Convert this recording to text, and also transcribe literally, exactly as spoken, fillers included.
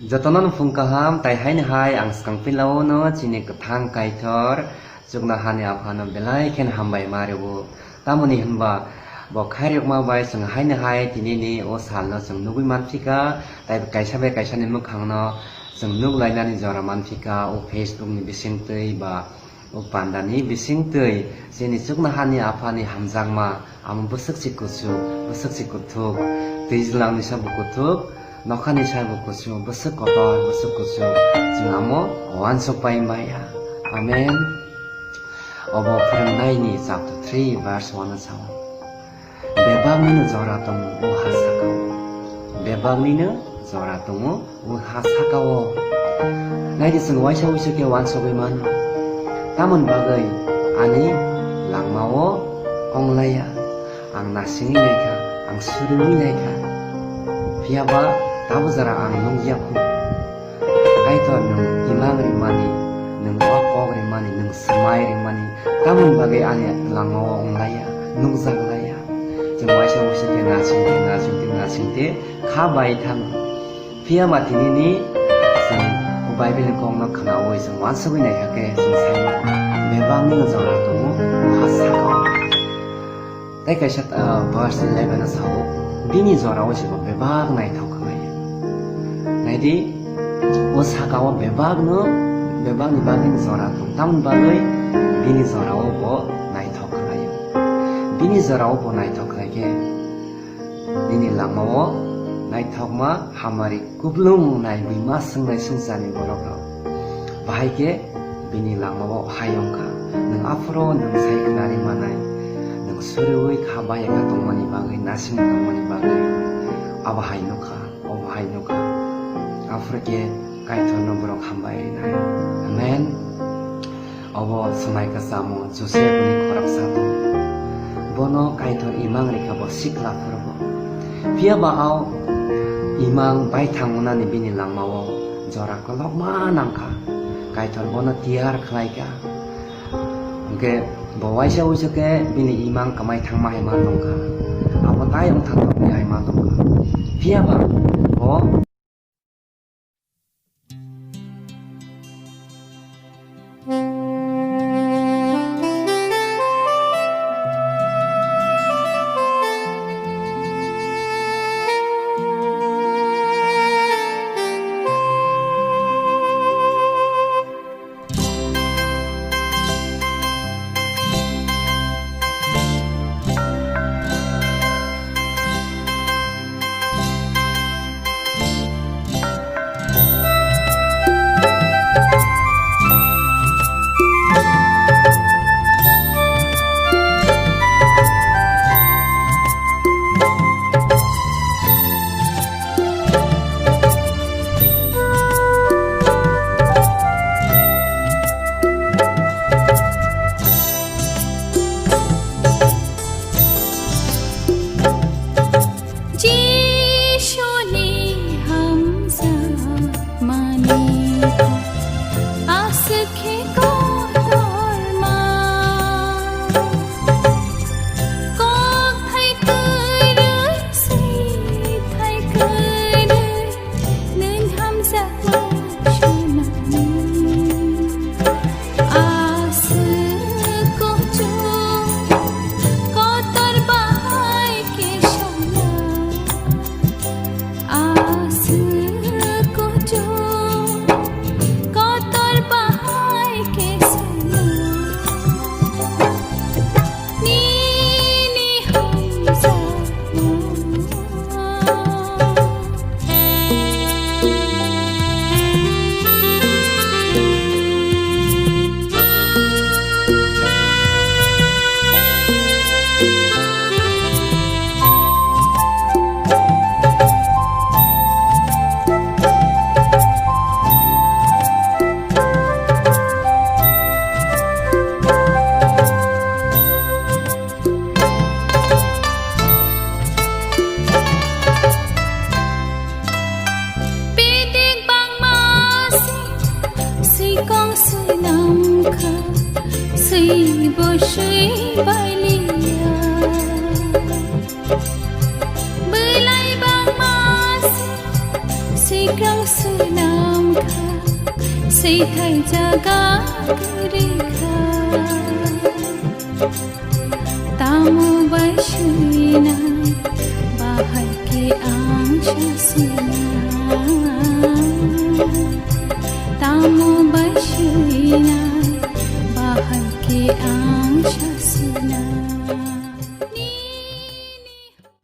Jotono nukhung kaham, tai haini hai ang swkang pilao no chini kwthang Kaitor chuknohani Aphano belai khen hambai ma rwo. Tamoni hwnba bo khairokma bai chwng haini hai tinini o salno chwng nugwi manphika, tai kaisa bai kaisani mwkhangno chwng nuklainani jora manphika, o Facebook ni bisingtwi ba o pandani bisingtwi chini chuknohani Aphani hamjakma amo bwswk se kuchuk, bwswk se kuthuk, twijlangni sabo kuthuk, nokhani sabo kuchuk, bwswk kotor, bwswk kuchuk, chwng amo uansuk pai maya. Amen. Obo Phwrwngnaini chapter three verse one o sao. Bebaknino jora tongo o ha sakao. Bebaknino jora tongo o ha sakao. Naidi chwng waisa wuisu khe uansugwi mano. Tamoni bagwi ani langmao onglaiya. Ang nasingwi naikha, ang suriwi naikha. Phiyaba tabo jora ang nukya khu. Kaitor nwng imang rimani, nwng o kok rimani, nwng swmai rimani, tamoni bagwi ani langmao onglaiya, nukjaklaiya. Chwng waisa wuisu khe nasingte, nasingte, nasingte kha bai thango. Phiyaba tinini chwng o Bible ni kokno khwnaui chwng uansugwi naikha khe chwng sai mano, bebaknino jora tongo o ha sakao. Tei kaisa, ah, verse eleven o sao, bini jorao se bo bebak naithok khlai. Naidi, o sakao bebakno, bebakni bagwi jora tong, tamoni bagwi bini jorao bo naithok khlai. Bini jorao bo naithok khlai khe, nini langmao naithokma hamari kuplung nai bima swngnai swngcharni borok rok. Bahai khe bini langmao hai wngkha. Nwng aphuru nwng sai khnari manai. Nwng suriui kha bai kha tongmani bagwi, nasing tongmani bagwi. Abo hai nukha, obo hai nukha. Aphuru khe Kaitorno borok hambai rinai. Amen. Obo swmai kwchamo Joseph ni khoroksa tong. Bono Kaitor imang rikha bo sikla phuru bo. Phiya ba o imang baithang wngnani bini langmao jora kolokma nangkha. Kaitor bono tiyar khlaikha. Hwnkhe bo waisa wuisu khe bini imang kwmai thangma hai ma tongkha. Abo tai wngthang tongwi hai ma tongkha. Phiya ba bo Jishuni hamjakmani aswk khe kotorma. Kok thai kwrwi, swi thai kwrwi, nwng hamjakma swnamwi. Aswk kuchuk kotor bahai khe swnam. Aswk kuchuk kotor bahai khe swnam. Nini hamjakma. Bedek bangma se, swikong swnam kha, swibo swi bai liya. Belai bangma se, Sikrang swnam kha, seithai jaga kwrwi kha. Tamo bai swinai, bahai khe ang sasina. Tamo bai swinai, bahai khe ang